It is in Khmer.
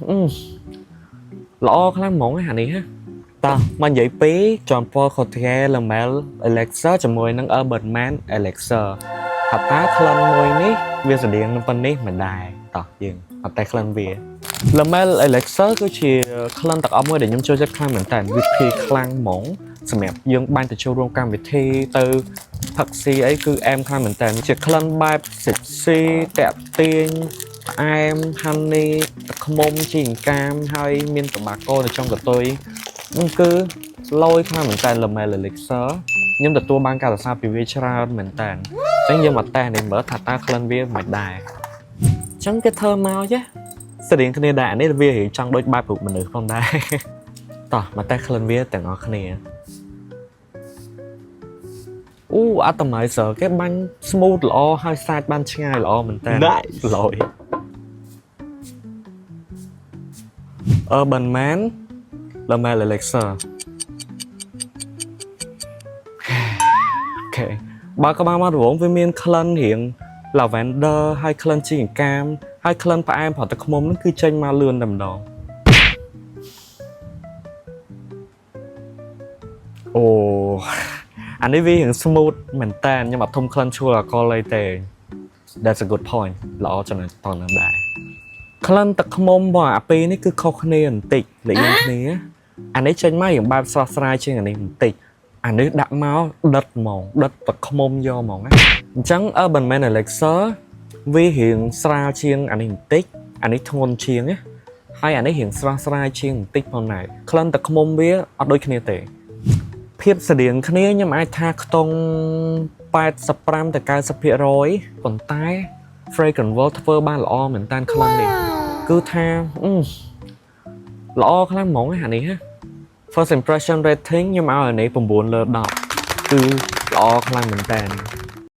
អឺល្អខ្លាំងហ្មងអានេះហ៎តោះមកនិយាយពី Jean Paul Gaultier Le Male Elixir ជាមួយនឹង Urban Man Elixir ថាតើក្លិនមួយនេះវាស្រដៀងនឹងប៉ុណ្នេះមិនដែរតោះយើងអត់តែក្លិនវា Le Male Elixir គឺជាក្លិនទឹកអប់មួយដែលខ្ញុំចូលចិត្តខ្លាំងមែនតើវាភីខ្លាំងហ្មងសម្រាប់យើងបាញ់ទៅចូលរួមកម្មវិធីទៅផឹកស៊ីអីគឺអែមខ្លាំងមែនតើជាក្លិនបែប sexy តាក់ទាញផ្អែម honey ទឹកឃ្មុំជីអង្កាមហើយមានតបាកូនៅចុងកតុយហ្នឹងគឺលយខ្លាំងមែនតើ Le Male Elixir ខ្ញុំទទួលបានការសរសើរពីវាច្រើនមែនតើអញ្ចឹងយើងមកតេស្តនេះមើលថាតើក្លិនវាមិនដែរអញ្ចឹងគេធ្វើមកចេះស្តៀងគ្នាដែរអានេះវារៀងចង់ដូចបែបរូបមនុស្សផងដែរ តោះមកតេស្តក្លិនវាទាំងអស់គ្នាអូ atomizer គេបាញ់ smooth ល្អហើយសាច់បានឆ្ងាយល្អមែនតើ Nice. លយ Urban Man Le Male Elixir okay បើក្បាលមកដំបូងវាមានក្លិនរៀង lavender ហើយក្លិនជីអង្កាមហើយក្លិនផ្អែមប្រទឹកឃ្មុំហ្នឹងគឺចេញមកលឿនតែម្ដងអូអានេះវារៀង smooth មែនតើខ្ញុំអត់ធំក្លិនឈួលអាល់កុលអីទេ That's a good point ល្អចំណុចតនឹងដែរក្លិនទឹកឃ្មុំរបស់អាពីរនេះគឺខុសគ្នាបន្តិចលេងគ្នាអានេះចេញមករៀងបែបស្រស់ស្រាយជាងអានេះបន្តិចអានេះដាក់មកដិតហ្មងដិតទឹកឃ្មុំយកហ្មងណាអញ្ចឹង Urban Man Elixir វារៀងស្រាលជាងអានេះបន្តិចអានេះធ្ងន់ជាងណាហើយអានេះរៀងស្រស់ស្រាយជាងបន្តិចផងដែរក្លិនទឹកឃ្មុំវាអត់ដូចគ្នាទេ ភាពស្តៀងគ្នាខ្ញុំអាចថាខ្ទង់85ទៅ90%ប៉ុន្តែ Fragrance World ធ្វើបានល្អមែនតើក្លិននេះគឺថាអឺល្អខ្លាំងហ្មងអានេះហ៎ First impression rating ខ្ញុំឲ្យអានេះ9លើ10គឺល្អខ្លាំងមែនតើ